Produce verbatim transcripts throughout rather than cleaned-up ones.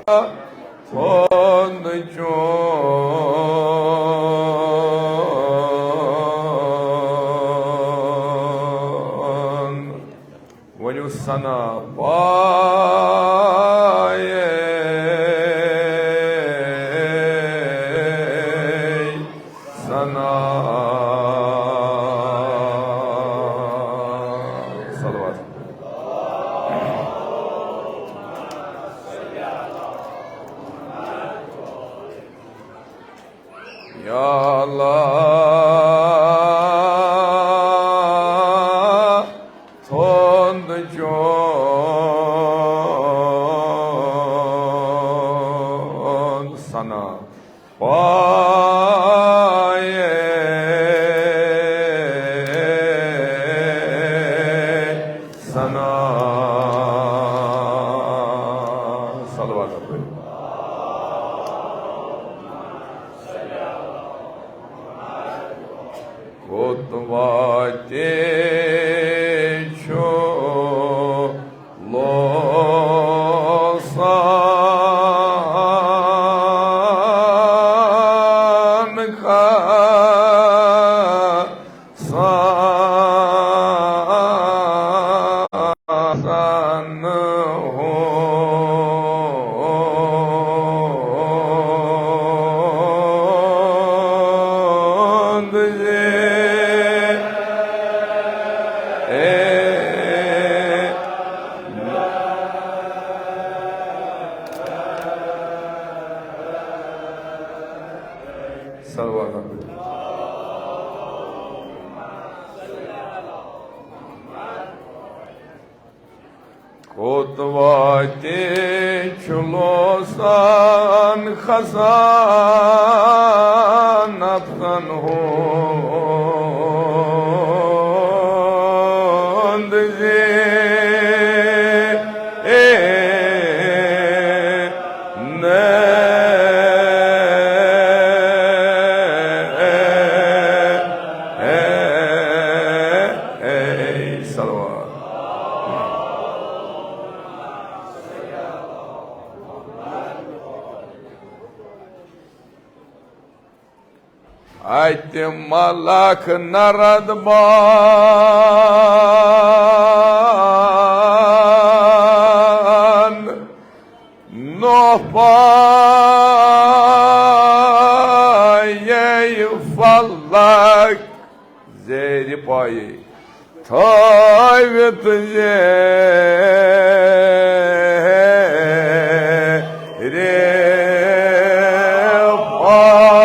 تھوٚد چون۔ ؤنِو ثنا پایے ثنا۔ صلوات۔ یا اللہ، تھوٚد چون ثنا پایے ثنا۔ صلوات پٔرِو۔ کوٚت واتہِ چھُ لوسان کھسان۔ سن ہُنٛد زِ اے۔ صلوات۔ کوٚت واتہِ چھُ لوسان کھسان نفسن ہُنٛد زِ اے۔ صلوات۔ اتہِ ملک نرد بان نوح پایے فلک زیرِ پایے تھٲوِتھ زیرِ پایے۔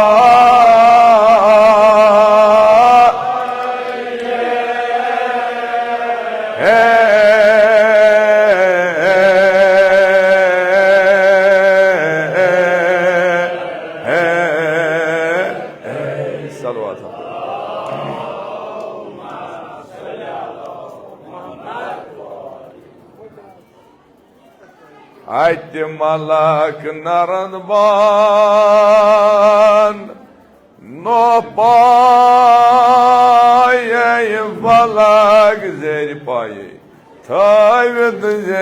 صلوات۔ اتہِ ملک نرد بان نوح پایے فلک زیرِ پایے تھٲوِتھ زیرِ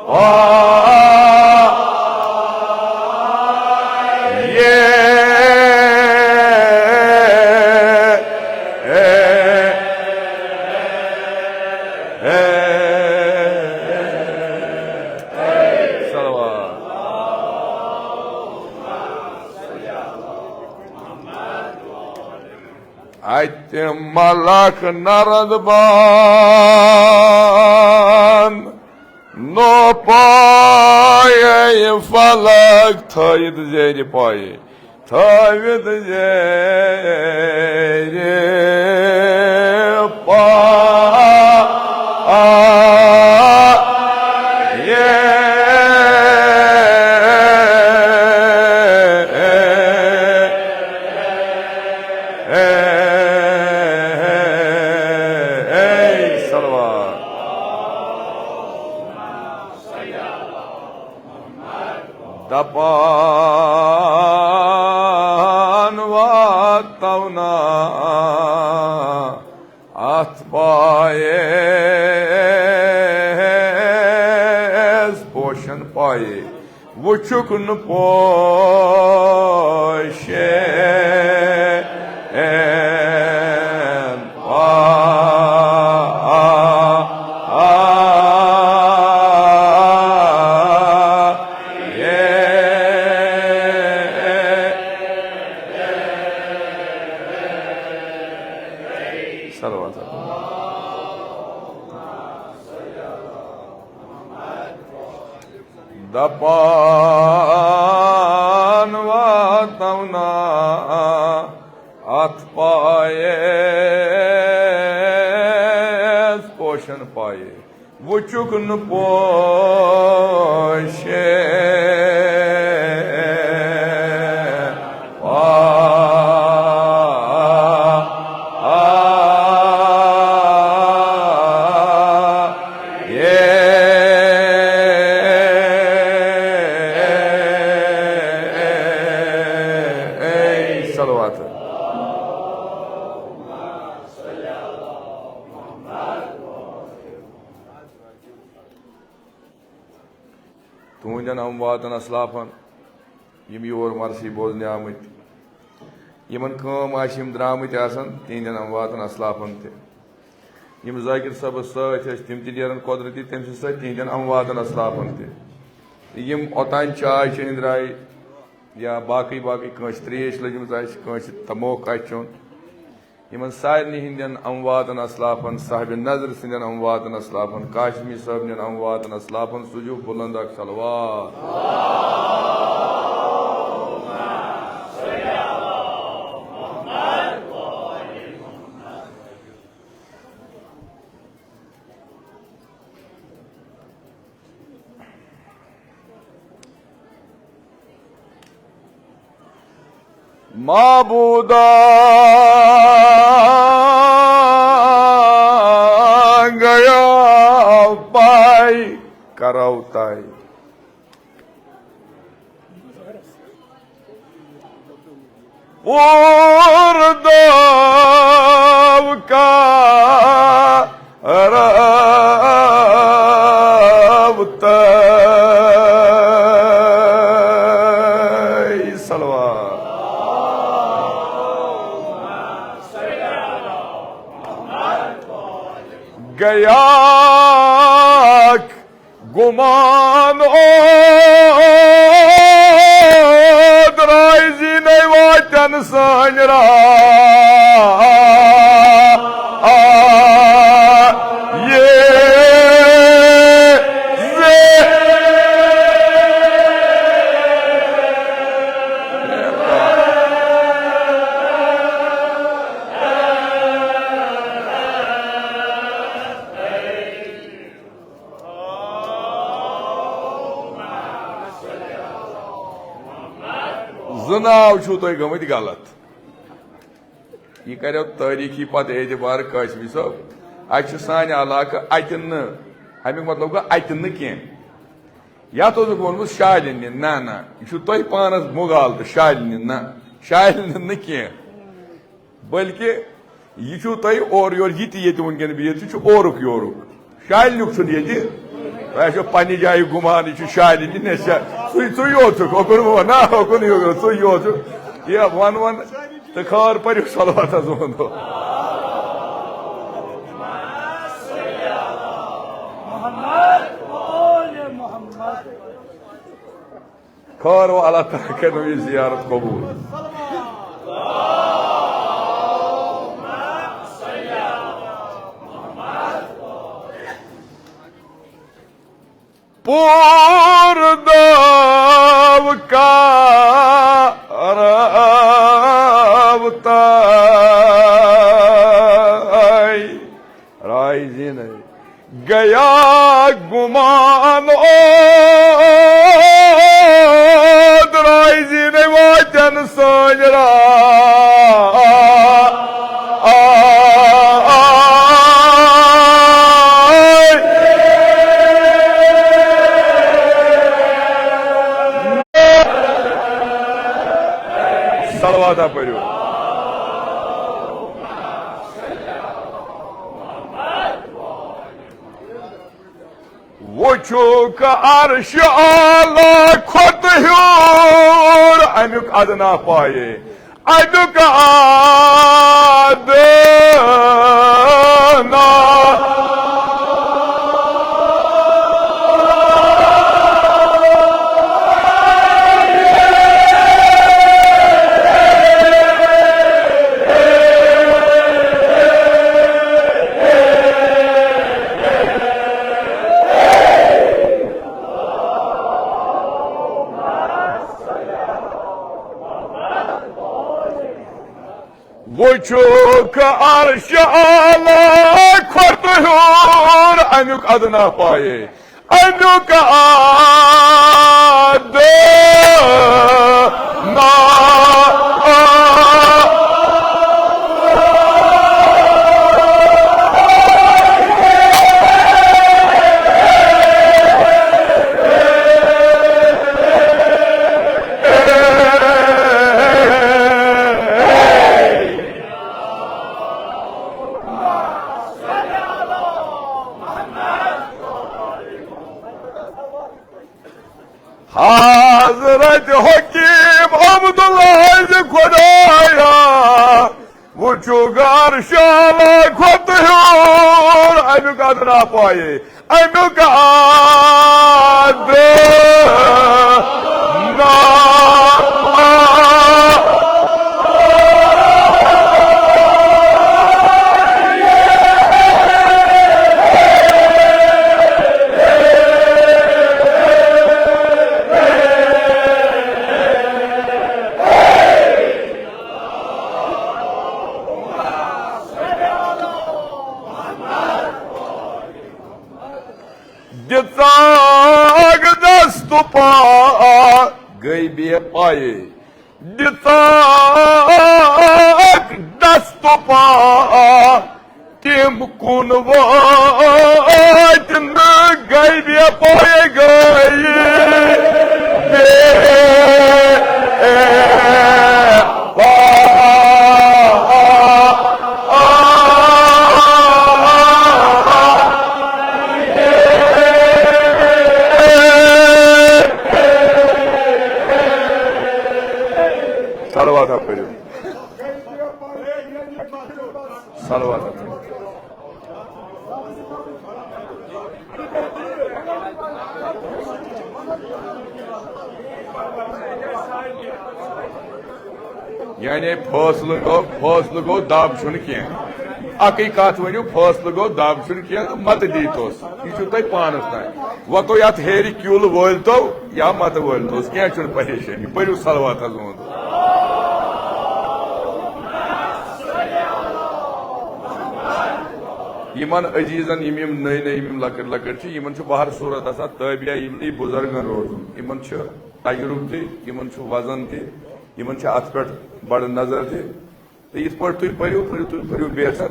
پایے۔ صلوات۔ اتہِ ملک نرد بان نوح پایے فلک تھٲوِتھ زیرِ پایے۔ تھٲوِتھ زیرِ پایے۔ صلوات۔ دپان واتو نا اتھ پایے۔ پایے وُچھُکھ نہٕ پوشین پا۔ صلوات۔ دپان واتو نا اتھ پایس پوشن پایے، وُچھُکھ نہٕ پوشے پا۔ صلوات۔ تُہنٛدٮ۪ن امواتن اسلافن، یِم یور مرثی بوزنہِ آمٕتۍ، یِمن کٲم آسہِ، یِم درٛامٕتۍ آسن، تِہنٛدٮ۪ن امواتن اسلافن تہِ۔ یِم ذاکر صٲبس سۭتۍ ٲسۍ، تِم تہِ نیرن قۄدرتی تٔمۍ سٕنٛدِ سۭتۍ، تِہنٛدٮ۪ن امواتن اسلافن تہِ۔ یِم اوٚتام چاے چیٚنہِ درٛایہِ یا باقٕے باقٕے کٲنٛسہِ ترٛیش لٔجمٕژ آسہِ، کٲنٛسہِ تموکھ آسہِ چیوٚن، یِمن سارنٕے ہٕنٛدٮ۪ن امواتن اسلافن، صاحب نظر سٕنٛدٮ۪ن امواتن اسلافن، قاسمی صٲبنٮ۪ن امواتن اسلافن سوٗزِو بُلند اکھ صلوات۔ معبودا گیا پای کرو تای۔ پور دو کا رب تئی صلوات۔ گیا گمان او درائزی نئی واتن سانرا۔ آ، یہ زی زٕ ناو چھِو تُہۍ گٔمٕتۍ غلط۔ یہِ کَریو تٲریٖخی پَتہٕ اعتبار قاسمی صٲب۔ اَتہِ چھُ سانہِ علاقہٕ اَتہِ نہٕ، اَمیُک مطلب گوٚو اَتہِ نہٕ کینٛہہ۔ یَتھ اوسُکھ ووٚنمُت شالِنہِ، نہ، نہ، یہِ چھُو تۄہہِ پانَس مُغالطہٕ، شالِنہِ نہ، شالِنہِ نہٕ کینٛہہ۔ بلکہ یہِ چھُو تۄہہِ اورٕ یورٕ یہِ تہِ ییٚتہِ وٕنکیٚن بِہِتھ چھُ، چھُ اورُک یورُک۔ شالنیُک چھُنہٕ ییٚتہِ۔ تۄہہِ آسیو پننہِ جایہِ گُمان، یہِ چھُ شالنہِ، نہ شا-، سُے، سُے یوت چھُکھ، اوکُن مہ وَن، نہ، اوکُن یوت، سُے یوت چھُکھ۔ یہِ وَن وَن تہٕ خٲر پٔرِو صلواتَس وَنو۔ خٲر و اللہ تعالیٰ کٔرِنو یہِ زیارت قبوٗل۔ پوٗرٕ دٲو کارو تۄہہِ۔ رایزیٖنَے گیا گُمان او درایزیٖنَے واتن سٲنۍ را۔ صلوات پٔرِو۔ وُچھُکھ عرش اعلیٰ کھۄتہٕ ہیوٚر، اَمیُک ادنا پایہِ، اَمیُک ادنا۔ وُچھُکھ عرش اعلیٰ کھۄتہٕ ہیوٚر، اَمیُک ادنا پایہِ، اَمیُک ادنا۔ حضرت حکیم عبداللہ زِ خدایا، وُچھُکھ عرش اعلیٰ کھۄتہٕ ہیوٚر، اَمیُک ادنا پایہِ، اَمیُک ادنا۔ دِژاکھ دست پا، گٔے بے پایہِ۔ دِژاکھ دست پا، تِم کُن وٲتۍ نہٕ، گٔے بے پایہِ، گٔے بے پایہِ۔ صلوات پٔرِو۔ صلوات پٔرِو۔ یعنی فٲصلہٕ گوٚو، فٲصلہٕ گوٚو، دب چھُنہٕ کینٛہہ۔ اَکٕے کَتھ ؤنِو، فٲصلہٕ گوٚو، دب چھُنہٕ کینٛہہ، تہٕ مَتہٕ دیٖتوس۔ یہِ چھُو تۄہہِ پانَس تام۔ وۄنۍ گوٚو یَتھ ہیرِ کیوٗلہٕ وٲلۍ تو یا مَتہٕ وٲلۍ توس، کینٛہہ چھُنہٕ پریشٲنی۔ پٔرِو صلوات حظ اُہُنٛد۔ یِمَن عزیٖزَن، یِم، یِم نٔے نٔے، یِم، یِم لۄکٕٹۍ لۄکٕٹۍ چھِ، یِمَن چھُ بہر صوٗرت آسان تابعہ یِمنٕے بُزرگَن روزُن۔ یِمَن چھُ تجربہٕ تہِ، یِمَن چھُ وزن تہِ، یِمَن چھِ اَتھ پٮ۪ٹھ بڑٕ نظر تہِ۔ تہٕ یِتھ پٲٹھۍ تُہۍ پٔرِو، پٔرِو، تُہۍ پٔرِو بہتر۔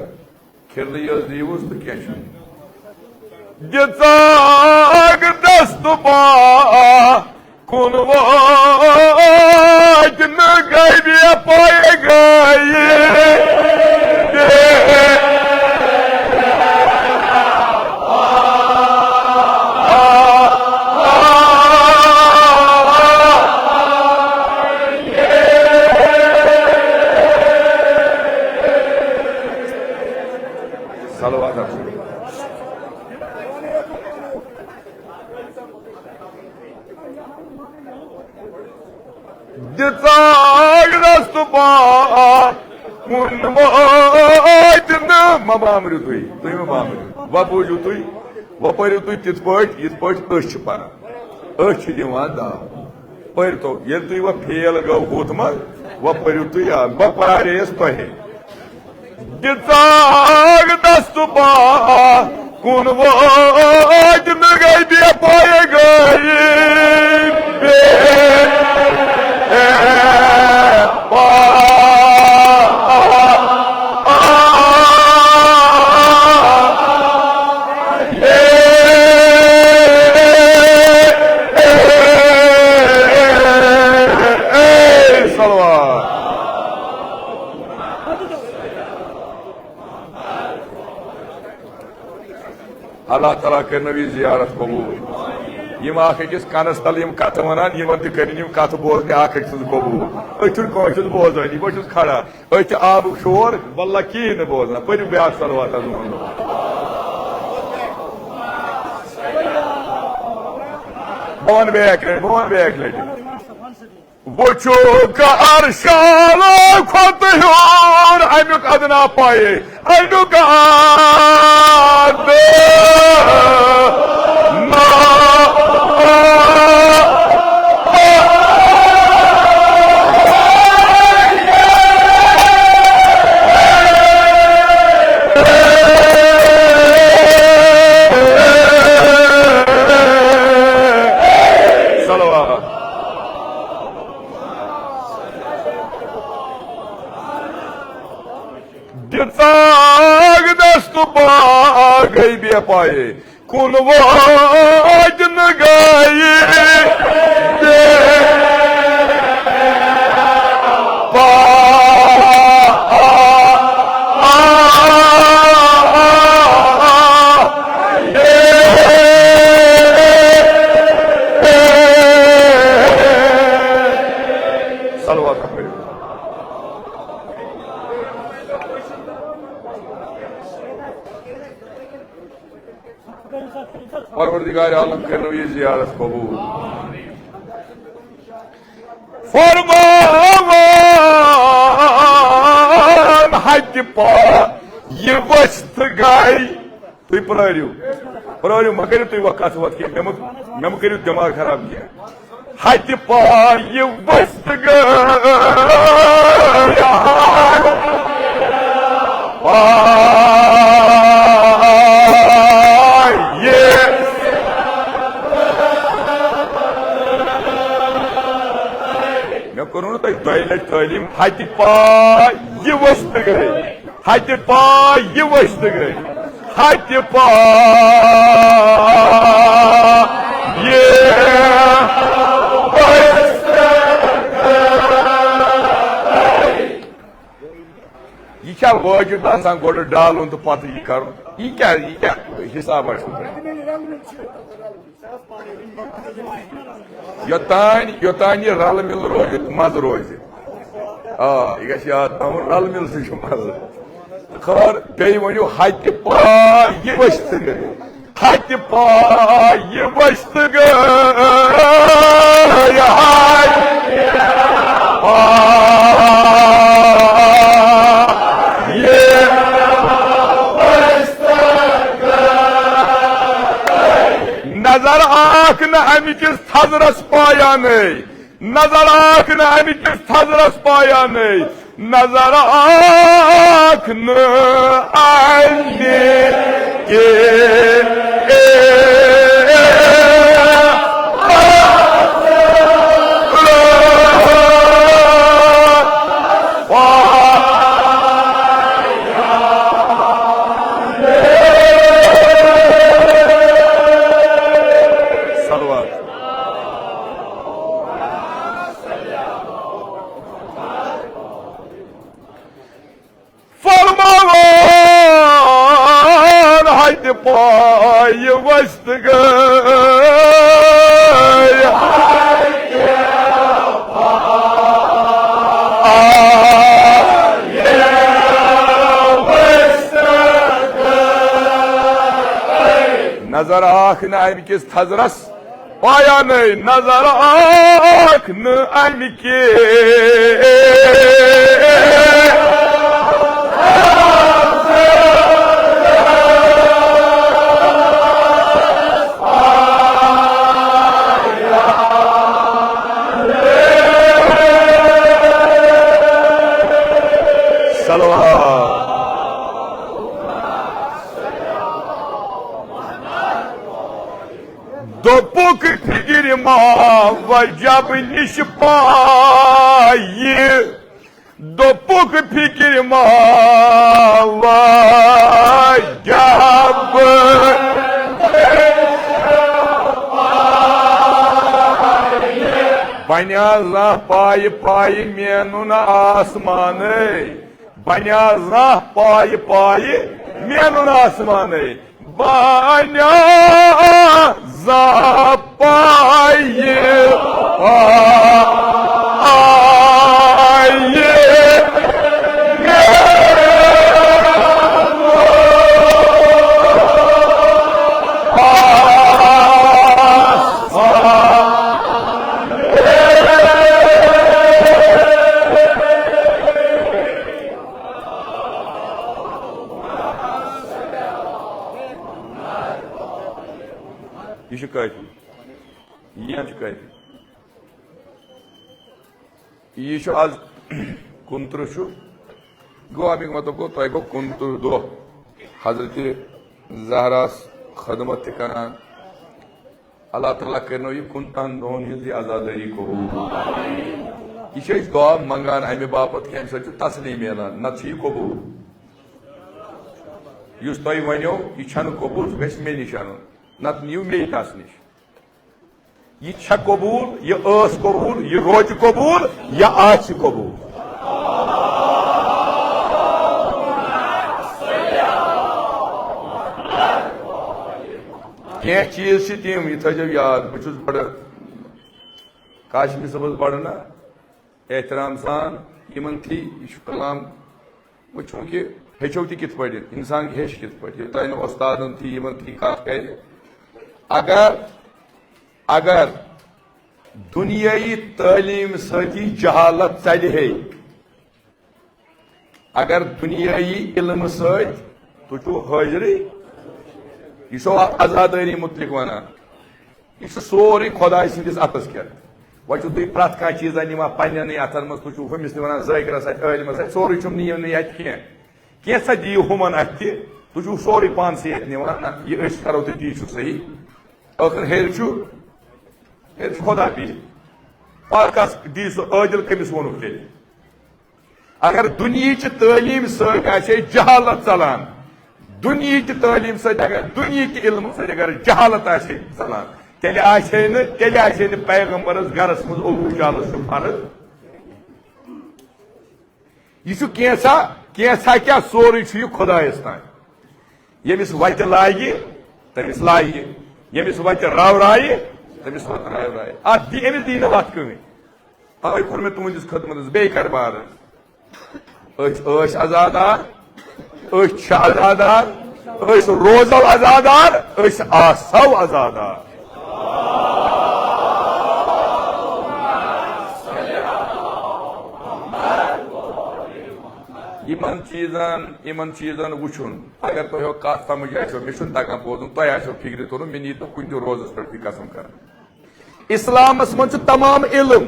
کھِرلہٕ یٲژ دیٖوُس تہٕ کینٛہہ چھُنہٕ۔ دِژاکھ دست پا، کُن وٲتۍ نہٕ، گٔے بے پایہِ، گٔے بے صلوات۔ دِژاکھ دست پا، کُن وٲتۍ نہٕ۔ مہ بامبرِو تُہۍ، تُہۍ مہ بامبرِو۔ وۄنۍ بوٗزِو تُہۍ، وۄنۍ پٔرِو تُہۍ تِتھ پٲٹھۍ، یِتھ پٲٹھۍ أسۍ چھِ پَران۔ أسۍ چھِ دِوان دَو۔ پٔرۍتو، ییٚلہِ تُہۍ وۄنۍ فیل گٔو ہُتھ منٛز، وۄنۍ پٔرِو تُہۍ یاد، بہٕ پَرے یَس تۄہے۔ دِژاکھ دست پا، کُن وٲتۍ نہٕ، گٔے بے پایہِ، گٔے بے پایہِ۔ صلوات۔ اللہ تعالیٰ کٔرِنو یہِ زیارت قبوٗل۔ یِم اکھ أکِس کنس تل یِم کتھٕ ونان، یِمن تہِ کٔرِن یِم کتھٕ بوزنہِ اکھ أکۍ سٕنٛز قبوٗل۔ أسۍ چھِنہٕ کٲنٛسہِ ہُنٛد بوزٲنی، بہٕ چھُس کھڑا، أسۍ چھِ آبُک شور، واللہ کِہیٖنۍ نہٕ بوزان۔ پٔرِو بیٛاکھ صلوات حض محمد۔ بہٕ وَنہٕ بیٚیہِ اَکہِ لَٹہِ، بہٕ وَنہٕ بیٚیہِ اَکہِ لَٹہِ۔ وٕچھُکھ عرشَس کھۄتہٕ ہیوٚر اَمیُک ادنا پایہِ، اَمیُک ادنا۔ صلوات۔ دِژاگ دست باغے بے پایے، کُن وٲتۍ نہٕ گٔیہِ بے پا۔ صلوات پٔرِو۔ پروردگار عالم کٔرِنو یہِ زیارت قبوٗل۔ فرمان ہتہِ پا یہِ ؤسۍ تہٕ گے۔ تُہۍ پرٛٲرِو، پرٛٲرِو، مہ کٔرِو تُہۍ وۄنۍ کتھ وتھ کینٛہہ، مےٚ مہ، مےٚ مہ کٔرِو دٮ۪ماغ خراب کینٛہہ۔ ہتہِ پایہِ ؤسۍ تہٕ گٔے۔ پایہِ۔ مےٚ کوٚروٕ نہٕ تۄہہِ دۄیہِ لٹہِ تعلیٖم، ہتہِ پایہِ ؤسۍ تہٕ گٔے۔ ہتہِ پایہِ ؤسۍ تہٕ گٔے۔ ہتہِ پایہِ ؤسۍ تہٕ گٔے۔ یہِ چھا وٲجِب آسان گۄڈٕ ڈالُن تہٕ پتہٕ یہِ کرُن؟ یہِ کیٛاہ، یہِ کیٛاہ حسابا چھُ؟ یوٚتانۍ، یوٚتانۍ یہِ رلہٕ مِلہٕ روزِ، مزٕ روزِ۔ آ، یہِ گژھِ یاد تھاوُن، رلہٕ مِلہٕ سۭتۍ چھُ مزٕ۔ خٲر، بیٚیہِ ؤنِو، ہتہِ پایہِ ؤسۍ تہٕ گٔے۔ ہتہِ پایہِ ؤسۍ تہٕ گٔے۔ ہتہِ پایہِ۔ نظر آکھ نہٕ اَمہِ کِس تھزرس پایانٕے، نظر آکھ نہٕ اَمہِ کِس تھزرس پایانٕے، نظر آکھ نہٕ اَمہِ کِس۔ صلوات۔ فرمان ہتہِ پایہِ ؤسۍ تہٕ گٔے۔ نظر آکھ نہٕ اَمہِ کِس تھزرس پایانٕے، نظر آکھ نہٕ اَمہِ کِس۔ صلوات۔ دوٚپُکھ فِکرِ ما وجب نِش پایہِ، دوٚپُکھ فِکرِ ما وجب۔ بنیٛا زانٛہہ پایہِ پایہِ مینُن آسمانَے۔ بنیٛا زانٛہہ پایہِ پایہِ مینُن آسمانَے۔ پانیا زاپایہِ آیہِ۔ یہِ چھُ کٲفی۔ یہِ چھُ کٲفی۔ یہِ چھُ آز کُنترٕہ چھُ۔ گوٚو، اَمیُک مطلب گوٚو، تۄہہِ گوٚو کُنترٕہ دۄہ حضرت زہراہَس خدمت تہِ کران۔ اللہ تعالیٰ کٔرنو یہِ کُنترٕہَن دۄہَن ہٕنٛز یہِ عزادٲری قبوٗل۔ یہِ چھِ أسۍ دُعا منٛگان اَمہِ باپتھ کہِ اَمہِ سۭتۍ چھُ تسلی میلان، نَتہٕ چھُ یہِ قبوٗل۔ یُس تۄہہِ ؤنِو، یہِ چھَنہٕ قبوٗل، سُہ گژھِ مےٚ نِش اَنُن، نَتہٕ نِیِو مے تَس نِش۔ یہِ چھا قبوٗل، یہِ ٲس قبوٗل، یہِ روزِ قبوٗل، یہِ آسہِ قبوٗل۔ کینٛہہ چیٖز چھِ تِم، یہِ تھٲیزیو یاد، بہٕ چھُس بڑٕ قاسمی صٲبَس بڑٕ نا احترام سان یِمن تھی، یہِ چھُ کلام وۄنۍ چوٗنٛکہِ ہیٚچھو تہِ کِتھ پٲٹھۍ، اِنسان ہیٚچھِ کِتھ پٲٹھۍ؟ یوٚتام نہٕ وۄستادن تہِ یِمن تہِ کتھ کرِ۔ اگر، اگر دُنیٲیی تعلیٖم سۭتی جہالت ژلہِ ہے، اگر دُنیٲیی علمہٕ سۭتۍ، تُہۍ چھِو حٲضرٕے، یہِ چھو عزادٲری مُتعلق ونان۔ یہِ چھُ سورُے خۄداے سٕنٛدِس اَتھس کٮ۪تھ۔ وۄنۍ چھِو تُہۍ پرٛٮ۪تھ کانٛہہ چیٖزا نِوان پنٛنٮ۪نٕے اَتھن منٛز، تُہۍ چھِو ہُمِس نِوان، ذٲکرس اَتھِ، عٲلمس اَتھِ، سورُے چھُم نِیِو نہٕ یہِ اَتہِ کینٛہہ۔ کینٛژھا دِیِو ہُمن اَتھِ تہِ، تُہۍ چھِو سورُے پانسٕے اَتھِ نِوان۔ نہ، یہِ أسۍ کرو تہٕ تی چھُ صحیح۔ ٲخٕر ہیٚرِ چھُ، ہیٚرِ چھُ خۄدا بِہِتھ۔ پتہٕ کس دِیہِ سُہ عٲدِل، کٔمِس ووٚنُکھ تیٚلہِ؟ اگر دُنیہٕچہِ تعلیٖم سۭتۍ آسہِ ہے جہالت ژلان، دُنیہٕچہِ تعلیٖم سۭتۍ اگر، دُنیہٕکہِ علمہٕ سۭتۍ اگر جہالت آسہِ ہے ژلان، تیٚلہِ آسہِ ہے نہٕ، تیٚلہِ آسہِ ہے نہٕ پیغمبرس گرس منٛز ابو جہلس چھُ فرض۔ یہِ چھُ کینٛژھا، کینٛژھا کیٛاہ، سورُے چھُ یہِ خۄدایس تام۔ ییٚمِس وَتہِ لایہِ، تٔمِس لایہِ۔ ییٚمِس وَتہِ راورایہِ، تٔمِس وَتہِ راورایہِ۔ اَتھ دی، أمِس دی نہٕ وَتھ کٕہٕنۍ۔ تَوَے کوٚر مےٚ تُہٕنٛدِس خدمتَس بیٚیہِ کَرٕ بہٕ عرض۔ أسۍ ٲسۍ عزادار، أسۍ چھِ عزادار، أسۍ روزو عزادار، أسۍ آسو عزادار۔ یِمن چیٖزن، یِمن چیٖزن وٕچھُن، اگر تۄہہِ کتھ سمجھ آسیو، مےٚ چھُنہٕ تگان بوزُن، تۄہہِ آسیو فکرِ توٚرمُت، مےٚ نیٖتو کُنہِ تہِ روزس پٮ۪ٹھ تہِ قسم کرنہٕ۔ اسلامس منٛز چھُ تمام علم۔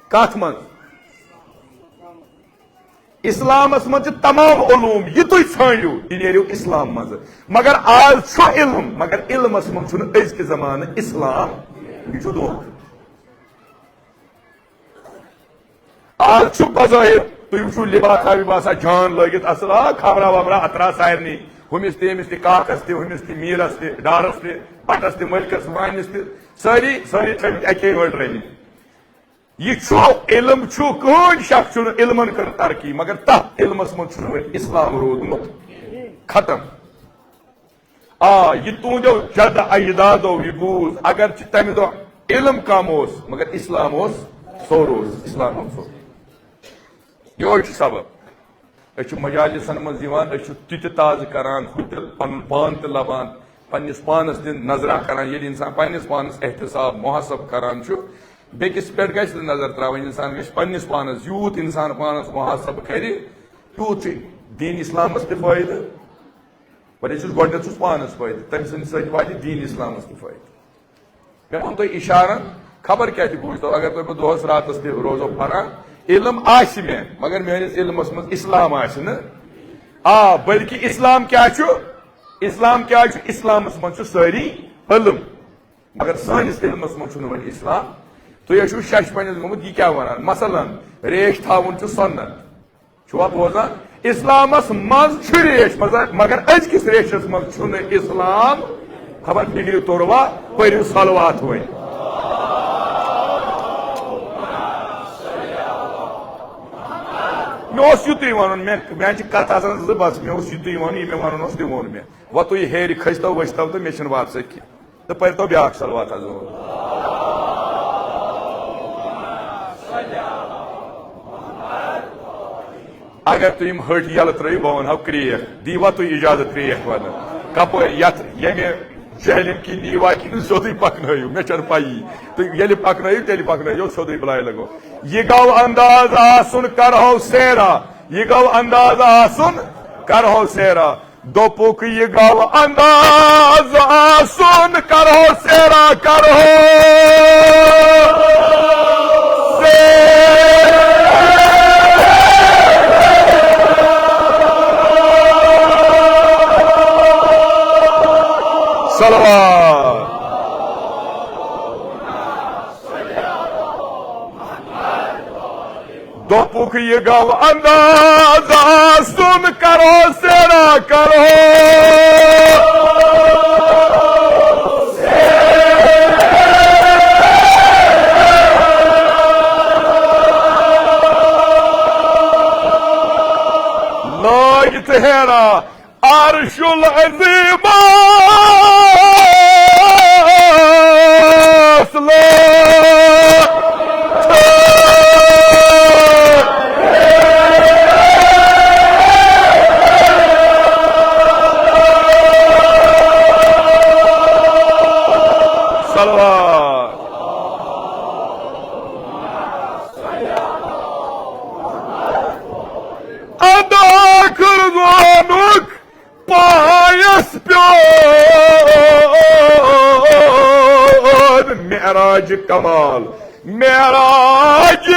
کتھ منٛز؟ اسلامس منٛز چھِ تمام علوم، یہِ تُہۍ ژھٲنٛڈِو، یہِ نیرِو اسلام منٛزٕ۔ مگر آز چھُ علم، مگر علمس منٛز چھُنہٕ أزکہِ زمانہٕ اسلام۔ یہِ چھُ دھوکہٕ۔ آز چھُ بظٲہِر، تُہۍ وٕچھِو لباسا وباسا جان لٲگِتھ اصل، آ، خبرا وبرا اترا سارنٕے، ہُمِس تہِ، أمِس تہِ، کاکس تہِ، ہُمِس تہِ، میٖرس تہِ، ڈارس تہِ، پٹس تہِ، مٔلکس، وانِس تہِ، سٲری، سٲری تھٲومٕتۍ اکے وٲٹۍ رٔلِتھ۔ یہِ چھُ علم چھُ، کٕہٕنۍ شخص چھُنہٕ علمن کٔر ترقی، مگر تتھ علمس منٛز چھُنہٕ وۄنۍ اسلام روٗدمُت ختم۔ آ، یہِ تُہنٛدیو جد اجدادو یہِ بوٗز، اگرچہِ تمہِ دۄہ علم کم اوس، مگر اسلام اوس سوٚر اوس، اسلام اوس سوٚر۔ یہوے چھُ سبب۔ أسۍ چھِ مجالسن منٛز یِوان، أسۍ چھِ تہِ تہِ تازٕ کران، ہُہ تہِ پنُن پان تہِ لبان، پننِس پانس تہِ نظرا کران۔ ییٚلہِ انسان پننِس پانس احتساب، محاسب کران چھُ، بیٚکِس پٮ۪ٹھ گژھِ نہٕ نظر تراوٕنۍ۔ انسان گژھِ پننِس پانس، یوٗت انسان پانس محاسب کرِ، تیوٗت چھُ دین اسلامس تہِ فٲیدٕ۔ وۄنۍ چھُس گۄڈٕنیتھ چھُس پانس فٲیدٕ، تٔمۍ سٕنٛدِ سۭتۍ واتہِ دین اسلامس تہِ فٲیدٕ۔ مےٚ ووٚن تۄہہِ اِشارن، خبر کیٛاہ تہِ بوٗزتو، اگر تۄہہِ بہٕ دۄہس راتس تہِ روزو پران، علم آسہِ مےٚ، مگر میٲنِس علمس منٛز اسلام آسہِ نہٕ۔ آ، بلکہِ اسلام کیٛاہ چھُ؟ اسلام کیٛاہ چھُ؟ اسلامس منٛز چھُ سٲری علم، مگر سٲنِس علمس منٛز چھُنہٕ وۄنۍ اسلام۔ تُہۍ ٲسِو شش پننِس گوٚمُت، یہِ کیٛاہ ونان؟ مثلاً، ریش تھاوُن چھُ سُنت۔ چھُوا بوزان؟ اسلامس منٛز چھُ ریش، مگر، مگر أزکِس ریشس منٛز چھُنہٕ اسلام۔ خبر فکرِ توٚروا؟ پٔرِو صلوات وۄنۍ۔ مےٚ اوس یُتُے وَنُن، مےٚ، مےٚ چھِ کَتھ آسان زٕ بَس، مےٚ اوس یُتُے وَنُن، یہِ مےٚ وَنُن اوس، تہِ ووٚن مےٚ۔ وۄنۍ تُہۍ ہیرِ کھٔسۍتو ؤسۍتو تہٕ مےٚ چھِنہٕ واتسٕے کینٛہہ۔ تہٕ پٔرۍتو بیٛاکھ صلوات حضور۔ اگر تُہۍ یِم ۂٹۍ یَلہٕ ترٛٲیِو، بہٕ وَنہٕ ہاو کرٛیکھ، دیٖوا تُہۍ اِجازت کرٛیکھ وَنہٕ؟ کَپٲرۍ؟ یَتھ ییٚمہِ جہلِم کِنۍ نیٖوا کِنہٕ سیوٚدُے پَکنٲیِو، مےٚ چھَنہٕ پَیی۔ تہٕ ییٚلہِ پَکنٲیِو، تیٚلہِ پَکنٲیِو سیوٚدُے، بَلاے لَگو۔ یہِ گوٚو انداز آسُن، کَرہو سیرا۔ یہِ گوٚو انداز آسُن، کَرہو سیرا۔ دوٚپُکھ یہِ گوٚو انداز آسُن، کرہو سیرا، کرہو سیرا۔ صلوات۔ دوٚپُکھ یہِ گوٚو انداز آسُن، کرو سیرا کرو۔ لٲگِتھ ہیرا عرش العظیمس لٲٹھ۔ صلوات۔ ادا کٔر زانُک پایس پیوٚر معراج کمال، معراج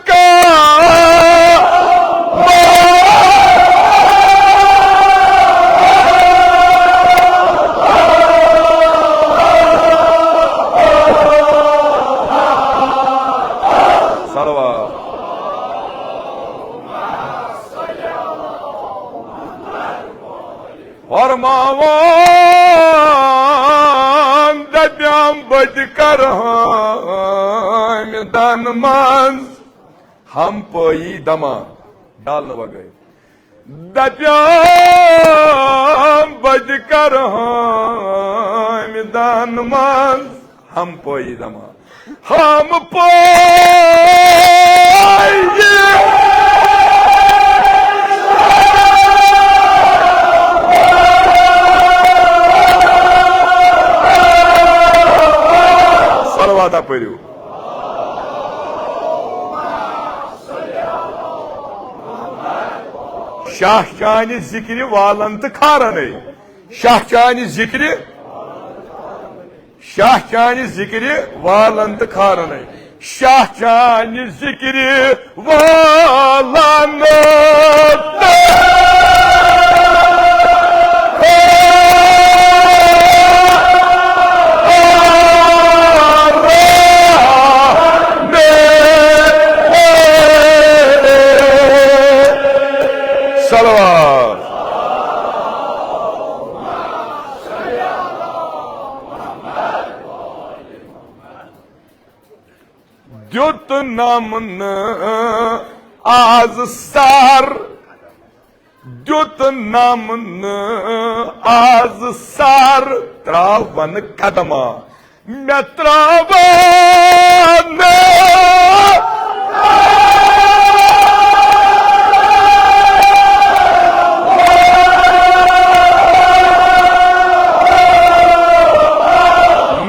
کمال۔ صلوات۔ فرماوان دپیام بہٕ تہِ کرہان دن منٛز ہم پٲیی دما، ڈالنہٕ وغٲر۔ دپیام بہٕ تہِ کرہان دن منٛز ہم پٲیی دما۔ ہم پٲیی۔ صلوات پٔرِو۔ شاہ چانہِ ذِکرِ والن تہٕ کھارنے۔ شاہ چانہِ ذِکرِ شاہ چانہِ ذِکرِ والن تہٕ کھارنے۔ شاہ چانہِ ذِکرِ والن تہٕ کھارنے۔ صلوات۔ دیُت نمنہٕ از سر، دیُت نمنہٕ از سر، تراون قدمہ مےٚ تراون۔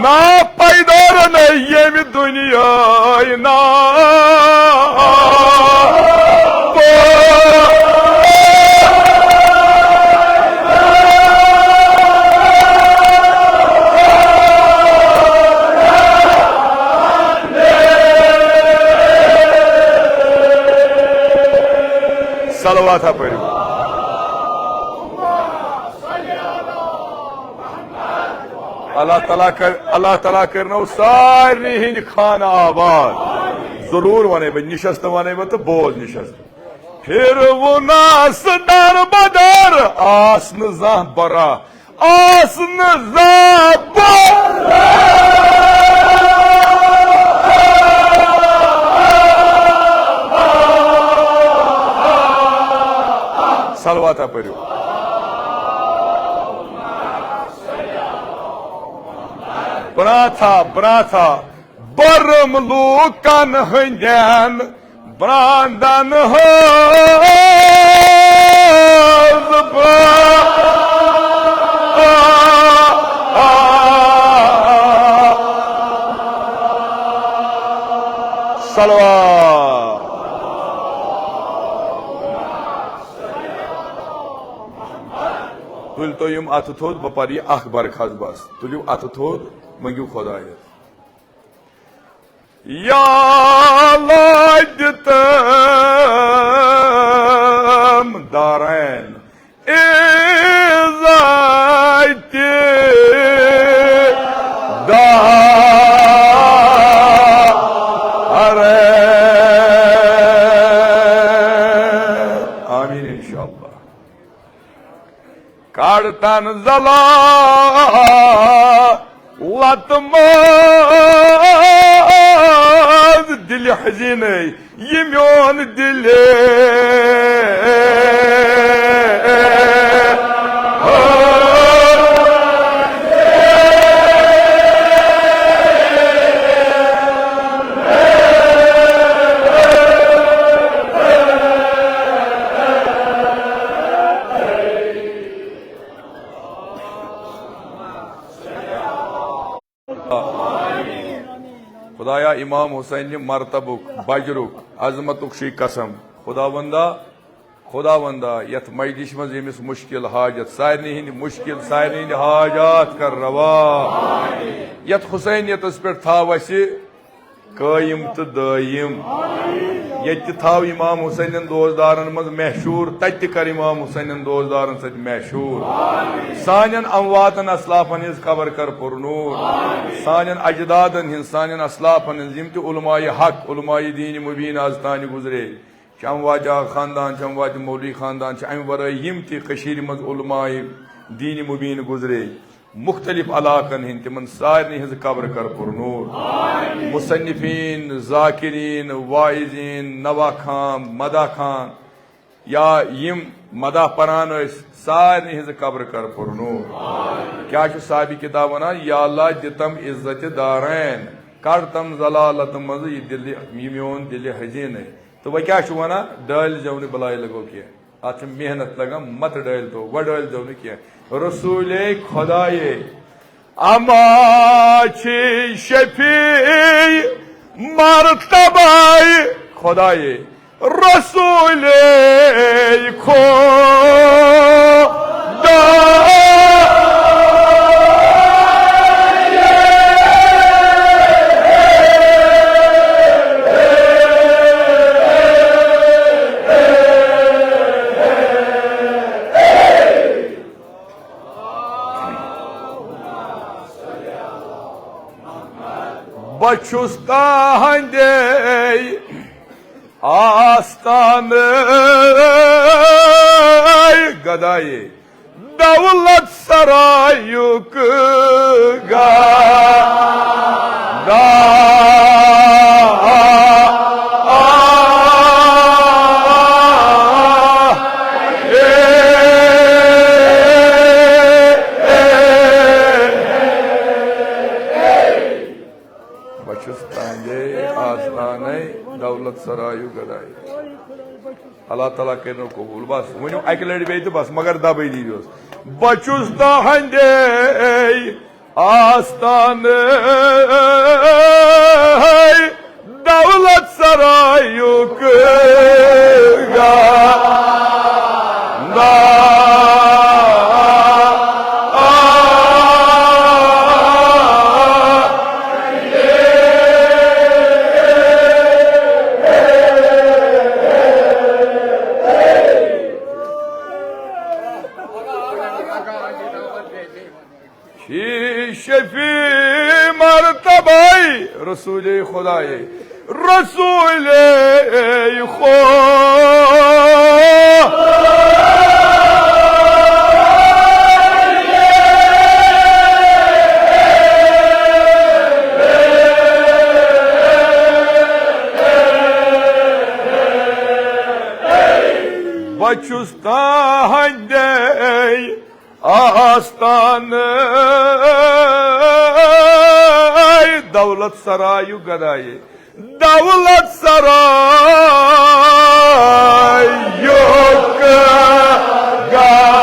نا پیدارن ییٚمہِ دُنیاے نا۔ صلوات پٔرِو۔ اللہ تعالیٰ کر، اللہ تعالیٰ کرنو سارنٕے ہٕنٛدۍ خانہٕ آباد۔ ضروٗر وَنَے بہٕ، نِشست وَنَے بہٕ تہٕ بوز نِشست۔ پھِروُنس در بدر آس نہٕ زانٛہہ برا، آس نہٕ زانٛہہ برا۔ صلوات پٔرِو۔ براتھا، براتھا، برم لوٗکن ہٕنٛدٮ۪ن براندن ہٕنٛز برا-، صلوات۔ تُلۍ تو یِم اَتھٕ تھوٚد، بہٕ پَرٕ یہِ اَکھ برکھاست بس۔ تُلِو اَتھٕ تھوٚد، مٔنٛگِو خۄدایَس۔ یا لٲج تم دارین عزت دارین۔ آمین انشاءاللہ۔ کڑتن ذلالت منٛز دِلہِ حزیٖنَے، یہِ میون دِلہِ۔ خدایا، امام حسین نہِ مرتبُک، بجرُک، عظمتُک چھُے قسم۔ خداوندا، خداوندا، یتھ مجلسہِ منٛز ییٚمِس مشکل حاجت، سارنٕے ہٕنٛدۍ مشکل، سارنٕے ہٕنٛدۍ حاجات کر روا۔ یتھ حسینیتس پٮ۪ٹھ تھاو اسہِ قٲیِم تہٕ دٲیِم۔ ییٚتہِ تہِ تھاو امام حسینن دوستدارن منٛز مشہوٗر، تتہِ تہِ کر امام حسینن دوستدارن سۭتۍ مشہوٗر۔ سانٮ۪ن امواتن اسلافن ہٕنٛز قبر کر پُرنوٗر۔ سانٮ۪ن اجدادن ہٕنٛز، سانٮ۪ن اسلافن ہٕنٛز، یِم تہِ علماء حق، علماء دین مبین از تانۍ گُزرے، چھِ اموات آغا خاندان، چھِ اموات مولوی خاندان، چھِ امہِ ورٲے یِم تہِ کٔشیٖرِ منٛز علماء دین مبین گُزرے، مختلف علاقن ہٕنٛدۍ، تِمن سارنٕے ہٕنٛز قبر کر پُرنوٗر۔ مصنفین، ذاکرین، واعظین، نواہ خان، مداح خان، یا یِم مداح پران ٲسۍ، سارنٕے ہٕنٛز قبر کر پُرنوٗر۔ کیٛاہ چھُ صاحبِ کتاب ونان؟ یا اللہ، دِتم عزت دارین، کڑتم ذلالت منٛز یہِ دِلہِ، یہِ میون دِلہِ حزیٖنَے۔ تہٕ وۄنۍ کیٛاہ چھُ ونان؟ ڈٲلۍ زیو نہٕ بلاے لگو کینٛہہ۔ اتھ چھِ محنت لگان، مت ڈٲلۍ تو، وۄنۍ ڈٲلۍ تو نہٕ کینٛہہ۔ رسولے خدایے، اما چھی شفیع مرتبہ خدایے، رسولے خدا۔ بہٕ چھُس تہنٛدے آستانٕے گدایے، دولت سرایُک گدا۔ بہٕ چھُس تہنٛدے آستانَے دولت سرایُک گدایے۔ اللہ تعالیٰ کٔرِنو قبوٗل۔ بس، ؤنِو اَکہِ لَٹہِ بیٚیہِ تہٕ بس، مگر دَبٲنی یوت۔ بہٕ چھُس تہنٛدے آستانہٕ دولت سرایُک گندا۔ چھی شفیع مرتبہ رسول خدائے، رسول خدا۔ بہٕ چھُس تہنٛدے آستانہٕ دولت سرایُک گدایے، دولت سرایُک گدا۔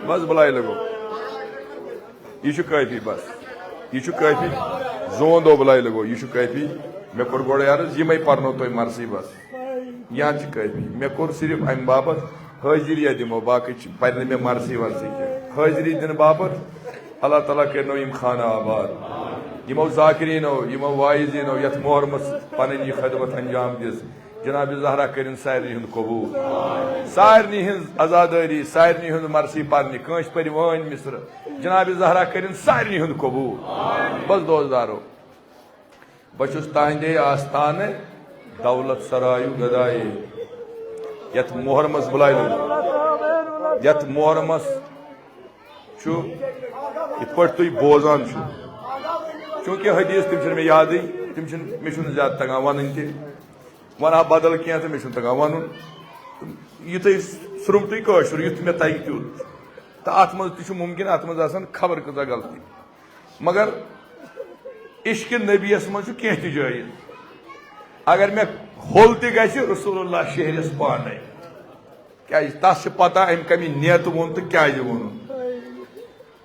بس بلاے لگو۔ یہِ چھُ کٲفی بس۔ یہِ چھُ کٲفی۔ زون دو بلاے لگو۔ یہِ چھُ کٲفی۔ مےٚ کوٚر گۄڈَے عرض، یِمَے پَرنو تۄہہِ مرثی بس۔ یہِ ہن چھِ کٲفی۔ مےٚ کوٚر صرف اَمہِ باپتھ حٲضِری دِمو، باقٕے چھِ، پَرِ نہٕ مےٚ مرثی ورثی کینٛہہ۔ حٲضِری دِنہٕ باپتھ اللہ تعالیٰ کٔرِنو یِم خانہٕ آباد۔ یِمو ذاکرینو، یِمو واعظینو یَتھ محرمس پَنٕنۍ یہِ خدمت انجام دِژ، جناب زہرا کٔرِن سارنٕے ہُنٛد قبوٗل۔ سارنٕے ہٕنٛز عزادٲری، سارنٕے ہُنٛد مرثی پرنہِ، کٲنٛسہِ پرِ وٲنۍ مصرٕ، جناب زہرا کٔرِن سارنٕے ہُنٛد قبوٗل۔ بس دوستدارو، بہٕ چھُس تہنٛدے آستانہٕ دولت سرایُک گدایے، یتھ محرمس بُلایہِ لگو، یتھ محرمس چھُ، یِتھ پٲٹھۍ تُہۍ بوزان چھِو۔ چوٗنٛکہِ حدیث تِم چھِنہٕ مےٚ یادٕے، تِم چھِنہٕ، مےٚ چھُنہٕ زیادٕ تگان وَنٕنۍ تہِ۔ وَنہٕ ہا بدل کینٛہہ تہٕ مےٚ چھُنہٕ تگان وَنُن۔ تہٕ یُتھُے سرٛومتُے کٲشُر، یُتھ مےٚ تگہِ تیُتھ۔ تہٕ اَتھ منٛز تہِ چھُ مُمکِن، اَتھ منٛز آسَن خبر کۭژاہ غلطی۔ مگر عشقِ نبیَس منٛز چھُ کینٛہہ تہِ جٲیِز۔ اگر مےٚ ہوٚل تہِ گژھِ، رسول اللہ شیہرٮ۪س پانَے۔ کیازِ تس چھِ پتہ أمۍ کمہِ نیتہٕ ووٚن تہٕ کیازِ ووٚنُن۔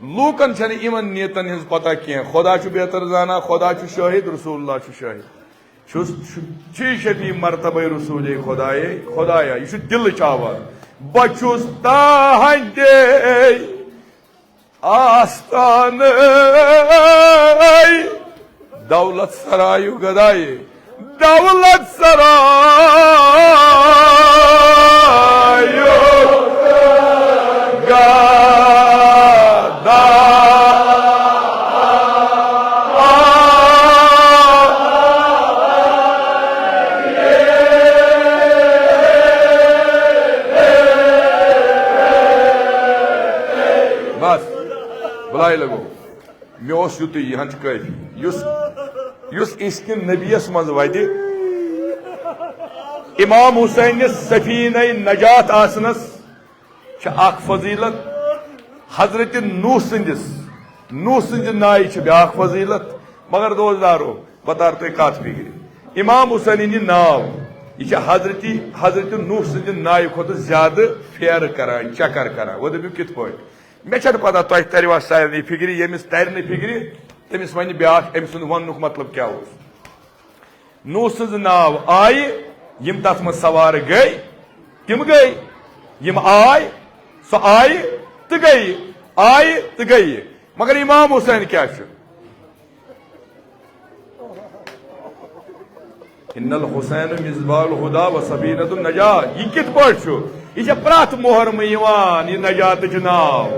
لوٗکن چھنہٕ یِمن نیتن ہٕنٛز پتہ کینٛہہ۔ خدا چھُ بہتر زانان، خدا چھُ شٲہِد، رسول اللہ چھُ شٲہِد۔ چھُس، چھُ، چھُے شفیع مرتبے رسولے خدایے، خدایا، یہِ چھُ دِلٕچ آواز۔ بہٕ چھُس تہنٛدے آستانٕے دولت سرایُک گدایے، دولت سرایُک گدا۔ بس، بلاے لگو۔ مےٚ اوس یُتُے، یہِ ہن چھِ کٲفی۔ یُس، یُس عشقِ نبیَس منٛز وَدِ، امام حسینس سفینہ نجات آسنس چھِ اکھ فضیلت، حضرت نوح سٕنٛدِس، نوح سٕنٛزِ نایہِ چھِ بیٛاکھ فضیلت۔ مگر دوستدارو، بہٕ تارٕ تۄہہِ کتھ فِکرِ۔ امام حسینٕنۍ یہِ ناو، یہِ چھِ حضرت، حضرت نوح سٕنٛزِ نایہِ کھۄتہٕ زیادٕ پھیرٕ کران، چکر کران۔ وۄنۍ دٔپِو کِتھ پٲٹھۍ؟ مےٚ چھَنہٕ پتہ تۄہہِ ترِوا سارنٕے فِکرِ، ییٚمِس ترِ نہٕ فِکرِ، تٔمِس وَنہِ بیٛاکھ أمۍ سُنٛد وَننُک مطلب کیٛاہ اوس۔ نوح سٕنٛز ناو آیہِ، یِم تَتھ منٛز سوار گٔے، تِم گٔے۔ یِم آے، سۄ آیہِ تہٕ گٔیہِ، آیہِ تہٕ گٔیہِ۔ مگر امام حسین کیٛاہ چھُ؟ ان الحسین مصباح الہدی و سفینۃ النجاہ۔ یہِ کِتھ پٲٹھۍ چھُ؟ یہِ چھےٚ پرٛٮ۪تھ محرمہٕ یِوان، یہِ نجاتٕچ ناو۔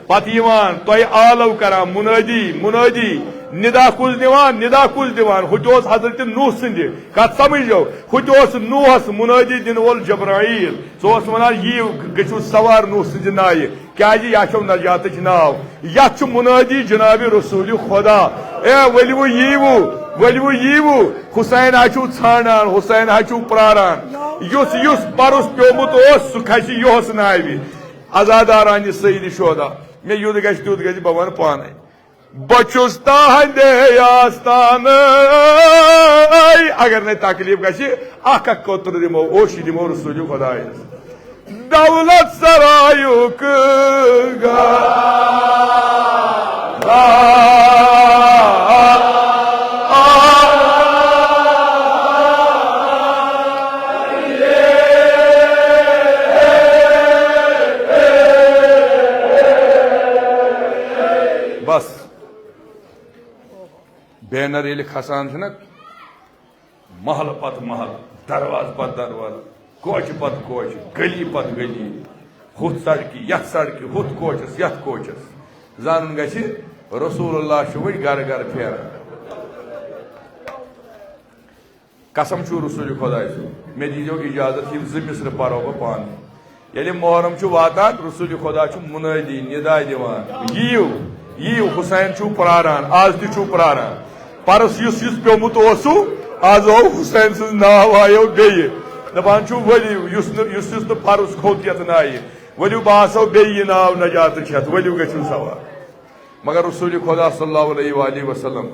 پتہٕ یِوان تۄہہِ آلو کران، منٲدی، منٲدی، ندا کُس دِوان، ندا کُس دِوان؟ ہُہ تہِ اوس حضرت نوح سٕنٛدِ، کتھ سمجھو؟ ہُہ تہِ اوس نوحس منٲدی دِنہٕ وول جبرائیل۔ سُہ اوس ونان، یِیِو، گٔژھِو سوار نوح سٕنٛزِ نایہِ۔ کیازِ یہِ چھو نجاتٕچ ناو، یتھ چھُ منٲدی جناب رسول خدا۔ اے ؤلِو ییٖوٕ، ؤلِو ییٖوٕ، حسین ہا چھُو ژھانڈان، حسین ہا چھُو پراران۔ یُس، یُس پرُس پیومُت اوس، سُہ کھسہِ یُہس ناوِ۔ عزاداران یہِ سید شہدا، مےٚ یُتھ گژھِ تیُتھ گژھِ، بہٕ ونہٕ پانے۔ بہٕ چھُس تہنٛدے آستانَے۔ اگر نے تکلیف گژھِ، اکھ اکھ قطرٕ دِمو، اوشی دِمو رسول خدایس۔ دولت سرایُک گدا۔ بس۔ بینر ییٚلہِ کھسان چھُنہ، محلہٕ پتہٕ محلہٕ، دروازٕ پتہٕ دروازٕ، کوچہِ پتہٕ کوچہِ، گلی پتہٕ گلی، ہُتھ سڑکہِ، یتھ سڑکہِ، ہُتھ کوچس، یتھ کوچس، زانُن گژھِ، رسول اللہ چھُ وۄنۍ گرٕ گرٕ پھیران۔ قسم چھُ رسول خداے سُنٛد، مےٚ دیٖزیو اجازت، یِم زٕ مصرٕ پرو بہٕ پانہٕ۔ ییٚلہِ محرم چھُ واتان، رسول خدا چھُ منٲدی، ندا دِوان، یِیِو، یِیِو، حسین چھُو پراران، آز تہِ چھُو پراران۔ پرس یُس یُس پیومُت اوسُو، از آو حسین سٕنٛز ناو آیو بیٚیہِ۔ دپان چھُ، ؤلِو، یُس نہٕ، یُس یُس نہٕ پرس کھوٚت یتھ نایہِ، ؤلِو، بہٕ آسو بیٚیہِ یہِ ناو نجاتٕچ ہٮ۪تھ، ؤلِو، گٔژھِو سوار۔ مگر رسول خدا صلی اللہ علیہ وآلہ وسلم،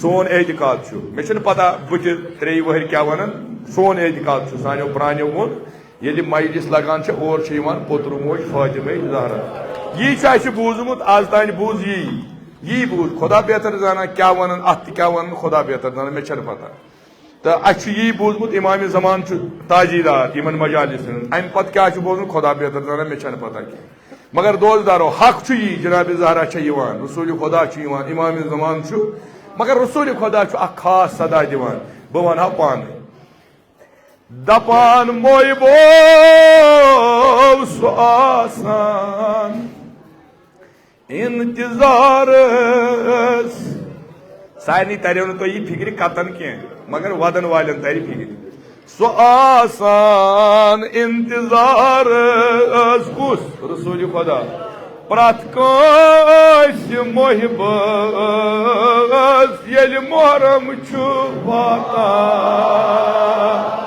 سون اعتقاد چھُ، مےٚ چھُنہٕ پتہ بہٕ تہِ ترٛیٚیہِ وٕہٕرۍ کیٛاہ ونن، سون اعتقاد چھُ، سانیو پرٛانیو ووٚن، ییٚلہِ مجلس لگان چھِ، اور چھِ یِوان پوترٕ موج فاطمہ زہرا۔ یی چھُ اَسہِ بوٗزمُت، از تانۍ بوٗز یی، یی بوٗز۔ خدا بہتر زانان کیٛاہ ونن، اتھ تہِ کیٛاہ ونن، خدا بہتر زانان، مےٚ چھَنہٕ پتہ۔ تہٕ اَسہِ چھُ یی بوٗزمُت، امام زمان چھُ تعزیدار یِمن مجالسن ہُنٛد۔ امہِ پتہٕ کیٛاہ چھُ بوزمُت، خدا بہتر زانان، مےٚ چھَنہٕ پتہ کینٛہہ۔ مگر دوست دارو، حق چھُ یی، جناب زہرا چھےٚ یِوان، رسول خدا چھُ یِوان، امام زمان چھُ، مگر رسول خدا چھُ اکھ خاص صدا دِوان۔ بہٕ ونہٕ ہا پانے۔ دپان محبو سُہ آسان انتظارس۔ سارنٕے تریو نہٕ تۄہہِ یہِ فِکرِ کتن کینٛہہ، مگر ودن والٮ۪ن ترِ فِکرِ۔ سُہ آسان انتظارس کُس؟ رسول خدا۔ پرٛتھ کٲنٛسہِ محبس ییٚلہِ محرم چھُ واتان۔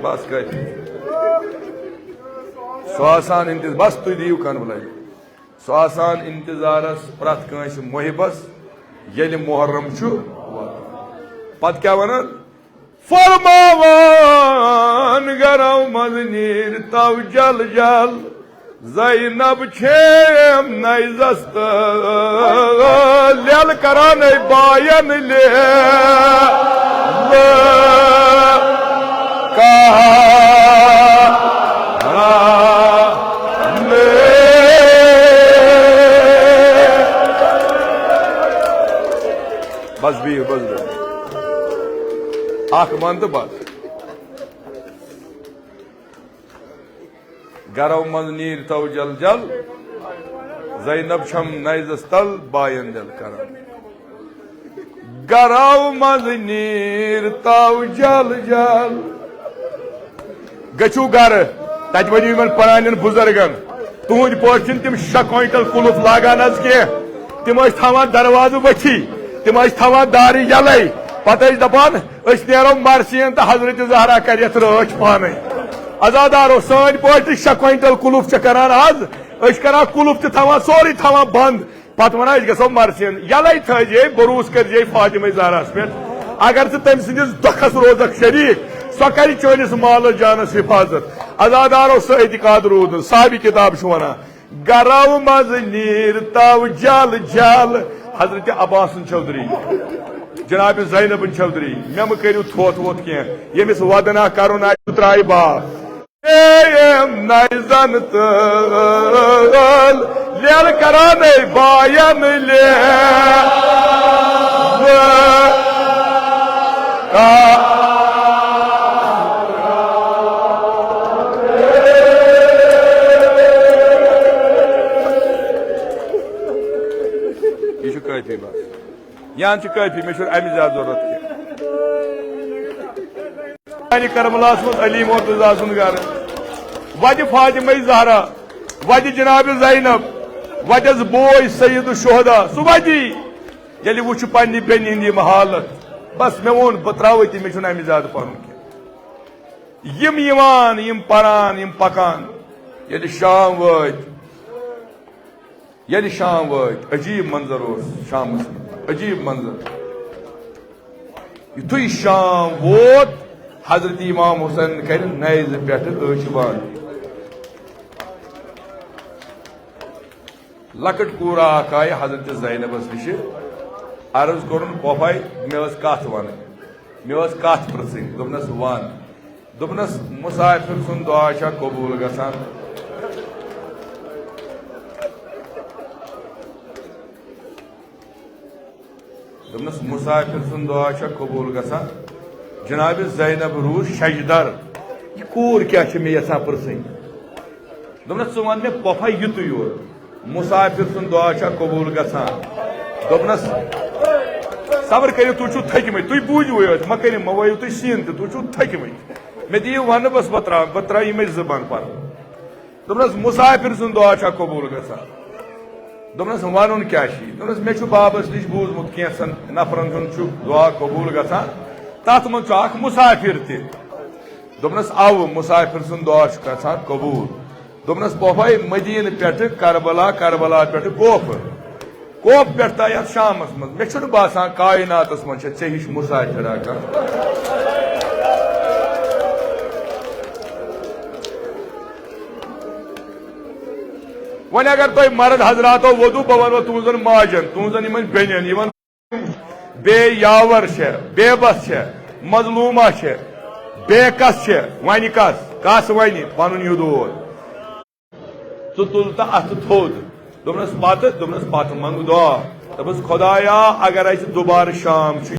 بس کٲفی۔ سُہ آسان انتظ-، بس تُہۍ دِیِو کن بلٲے۔ سُہ آسان انتظارس پرٛتھ کٲنٛسہِ محبس ییٚلہِ محرم چھُ واتان۔ پتہٕ کیٛاہ ونان؟ فرماوان گرو منٛز نیٖر تو جل جل۔ زینب چھیم نیزس تل، یل کران باین لے۔ کہا بس بِہِو، بس بِہِو۔ اکھ من تہٕ بس۔ گرو منٛز نیٖر تو جل جل، زینب چھم نیزس تل باین دل کران۔ گرو منٛز نیٖر تو جل جل۔ گٔژھِو گرٕ، تتہِ ؤنِو یِمن پرانٮ۪ن بُزرگن، تُہنٛدۍ پٲٹھۍ چھِنہٕ تِم شےٚ کوینٹل کُلُف لاگان حظ کینٛہہ۔ تِم ٲسۍ تھاوان دروازٕ ؤتھی، تِم ٲسۍ تھاوان دارِ یلے، پتہٕ ٲسۍ دپان، أسۍ نیرو مرثیہ تہٕ حضرت زہرا کرِ یتھ رٲچھ پانے۔ عزادارو، سٲنۍ پٲٹھۍ تہِ شےٚ کوینٹل کُلُف چھِ کران از، أسۍ چھِ کران کُلُف تہِ تھاوان، سورُے تھاوان بند، پتہٕ ونان أسۍ گژھو مرثیہ۔ یلے تھٲیزے، بروسہٕ کٔرزے فاطمہ زہراہس پٮ۪ٹھ۔ اگر ژٕ تٔمۍ سٕنٛدِس دۄکھس روزکھ شریک، سۄ کرِ چٲنِس مالس جانس حفاظت۔ عزادارو، سُہ اعتقاد روٗد نہٕ، صاحبِ کتاب چھُ ونان، گرو منٛز نیٖر تو جل جل۔ حضرت عباسن چودھری، جناب زینبن چودھری، مےٚ مہٕ کٔرِو تھوتھ ووتھ کینٛہہ۔ ییٚمِس ودنا کرُن آسہِ، ترٛایہِ باپھ۔ اے نیزن تل، لیل کران باین لے۔ یہِ چھُ کٲفی بس۔ یہِ ہن چھُ کٲفی، مےٚ چھُنہٕ اَمہِ زیادٕ ضروٗرت کینٛہہ۔ میانہِ کربلاہس منٛز علی مرتضیٰ سُنٛد گرٕ، وتہِ فاطمہ زہرا، وتہِ جناب زینب، وتٮ۪س بوے سید الشہدا، سُہ وتی۔ ییٚلہِ وُچھِ پننہِ بیٚنہِ ہٕنٛدۍ یِم حالت، بس مےٚ ووٚن، بہٕ ترٛاوٕ تہِ، مےٚ چھُنہٕ اَمہِ زیادٕ پنُن کینٛہہ۔ یِم یِوان، یِم پران، یِم پکان۔ ییٚلہِ شام وٲتۍ، ییٚلہِ شام وٲتۍ، عجیٖب منظر اوس شامس منٛز، عجیٖب منظر۔ یُتھُے شام ووت، حضرت امام حسین کرِ نیزٕ پٮ۪ٹھٕ أچھ بنٛد۔ لۄکٕٹ کوٗر اکھ آیہِ حضرت زینبس نِش، عرض کوٚرُن، پۄپھے، مےٚ ٲس کتھ ونٕنۍ، مےٚ ٲس کتھ پرژھٕنۍ۔ دوٚپنس، ون۔ دوٚپنس، مسافر سُنٛد دعا چھا قبول گژھان؟ دوٚپنس، مسافر سُنٛد دعا چھا قبول گژھان؟ جناب زینب روٗز ششدر۔ یہِ کوٗر کیٛاہ چھِ مےٚ یژھان پرژھٕنۍ؟ دوٚپنس، ژٕ وَن مےٚ پۄپھا یُتُے یوت، مسافر سُنٛد دعا چھا قبول گژھان؟ دوٚپنس، صبر کٔرِو، تُہۍ چھِو تھٔکمٕتۍ، تُہۍ بوٗزِو یوت، مہ کٔرِو، مہ وٲیِو تُہۍ سیٖن تہِ، تُہۍ چھِو تھٔکمٕتۍ۔ مےٚ دِیِو ونہٕ، بس بہٕ ترٛاوٕ، بہٕ ترٛاوٕ یِمے زٕ بند پرٕ۔ دوٚپنَس، "مسافر سُنٛد دعا چھا قبوٗل گژھان؟" دوٚپنَس، "وَنُن کیٛاہ چھُ یہِ؟" دوٚپنَس، "مےٚ چھُ بابَس نِش بوٗزمُت، کینٛژَن نفرَن ہُنٛد چھُ دعا قبوٗل گژھان، تَتھ منٛز چھُ اَکھ مسافر تہِ۔" دوٚپنَس، "اَوٕ، مسافر سُنٛد دعا چھُ گژھان قبوٗل۔" دوٚپنَس، "پۄپھَے، مدیٖنہٕ پٮ۪ٹھٕ کربلا، کربلا پٮ۪ٹھٕ کوفہٕ۔" کوپ پٮ۪ٹھ تام یتھ شامس منٛز، مےٚ چھُنہٕ باسان کائناتس منٛز چھےٚ ژےٚ ہِش مسافرا کانٛہہ۔ وۄنۍ اگر تۄہہِ مرد حضراتو ووٚدوٕ، بہٕ ونو تُہنٛزن ماجن، تُہنٛزن یِمن بیٚنٮ۪ن، یِمن بے یاور چھےٚ، بے بس چھےٚ، مظلومہ چھےٚ، بے کس چھےٚ، وۄنۍ کس، کس ونہِ پنُن یہِ دود؟ ژٕ تُل تہٕ اَتھٕ تھوٚد۔ دوٚپنَس، "پَتہٕ؟" دوٚپنَس، "پَتہٕ منٛگ دُعا۔" دوٚپُس، "خۄدایا، اگر اَسہِ دُبارٕ شام چھُ